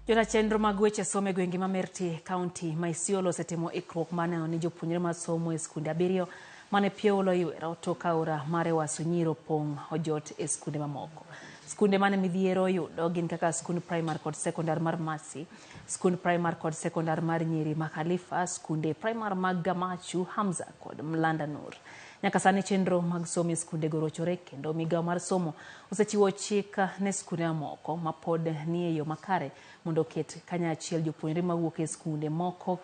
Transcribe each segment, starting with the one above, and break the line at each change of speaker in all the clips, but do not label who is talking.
Jota chenro mag weche somo e gwenge ma Merti, kaunti ma Isiolo osetimo ikruok mar neno ni jopuonjre masomo e skunde 7 mane pi oula oywero tok aora mar Ewaso Nyiro pong' ojot e skunde mamoko. Skunde mane midhiero oyudo gin kaka skund primar kod sekondar mar Masi, skund primar kod sekondar mar nyiri ma Khalifa, skunde primar mag Gamachu, Hamza kod Mlanda Nur. Nyaka sani chenro mag somo e skundego rochore kendo migawo mar somo osechiwo chik ne skunde mamoko ma pod nie yo makare mondo oket kanyachiel jopuonjre mawuok e skunde moko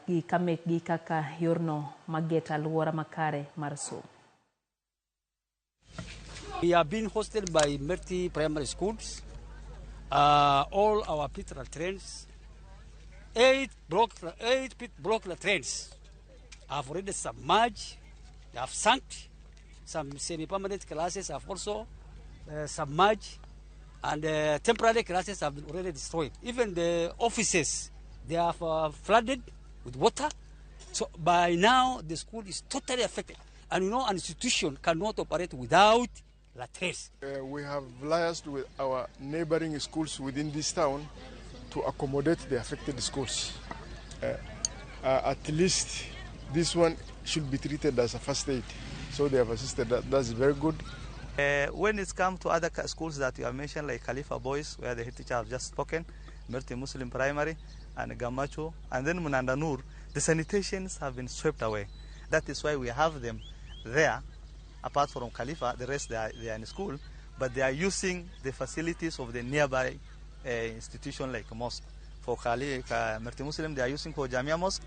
gi kamekgi kaka yorno mageto alwora makare mar somo.
We have been hosted by Merti Primary Schools. All our pit latrines, 8 pit block latrines have already submerged, they have sunk. Some semi-permanent classes have also submerged, and temporary classes have been already destroyed. Even the offices, they have flooded with water. So by now, the school is totally affected. And an institution cannot operate without latrines.
We have liaised with our neighboring schools within this town to accommodate the affected schools. At least this one should be treated as a first aid. So they have assisted. That's very good.
When it comes to other schools that you have mentioned, like Khalifa Boys, where the head teacher has just spoken, Merti Muslim Primary, and Gamacho, and then Munanda Nur, the sanitations have been swept away. That is why we have them there. Apart from Khalifa, the rest they are in school, but they are using the facilities of the nearby institution like mosque. For Merti Muslim, they are using for Jamia Mosque.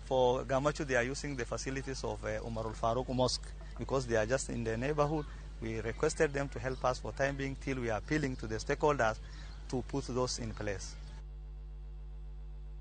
For Gamacho, they are using the facilities of Umar al-Faruq Mosque because they are just in the neighborhood. We requested them to help us for time being till we are appealing to the stakeholders to put those in place.